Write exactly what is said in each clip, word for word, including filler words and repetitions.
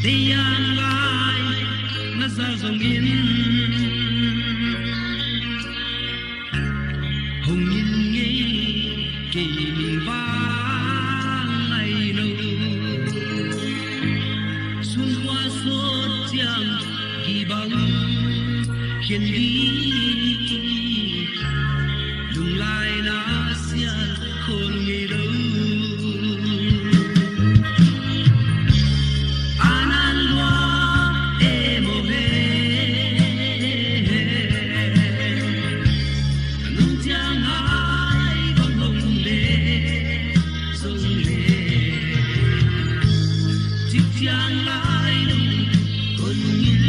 Teiang lai na zal zongin, hong ngil ngei kei ning vang ngai lou. Sun khua sawt chiang kibang khen di, lunglai na sial khol ngei lou. Ana lua e mo he, nung chiang ai bang hong le zong le, chik chiang lai lung kon ngil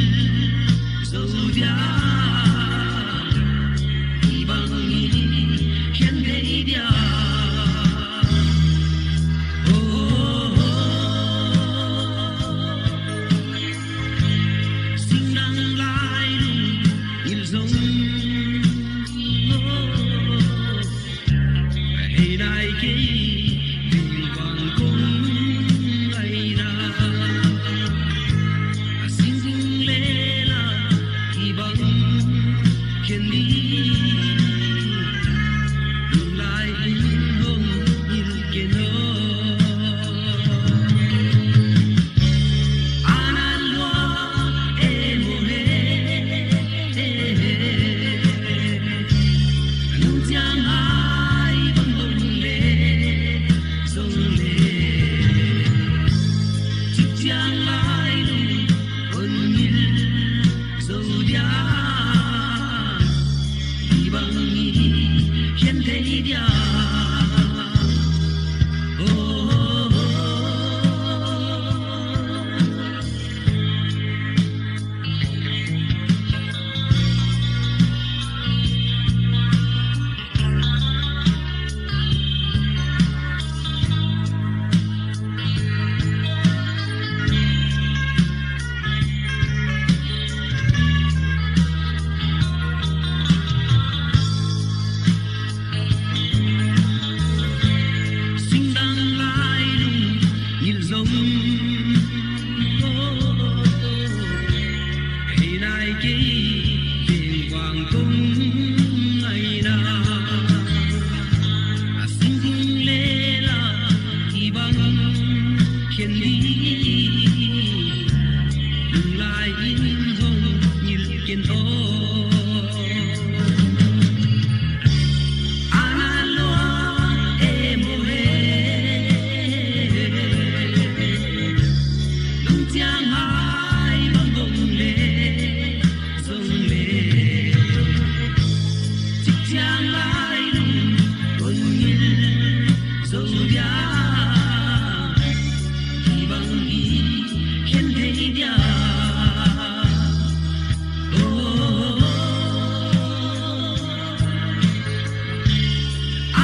zou dia, i bang i hian thei dia. Oh, singdang lai lung ngil zong, oh, hei nai kei, tengvang kong ngaina. A singkung lela kibang khen di, lunglai in hong ngil kei no. Ana lua e mo he, nung chiang ai bang hong le zong le, chik chiang lai lung kon ngil zou dia, i bang i hian thei dia. Oh, singdang lai lung ngil zong, oh, hei nai kei, tengvang kong ngaina. A singkung lela kibang khen di, lunglai in hong ngil kei no. Ana lua e mo he, nung chiang ai bang hong le zong le, chik chiang lai lung kon ngil zou dia, i bang i hian thei dia. Oh,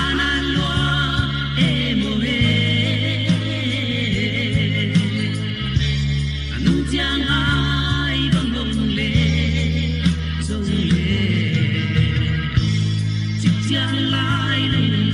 ana lua e mo he, nung chiang ai bang hong le zong le, chik chiang lai lung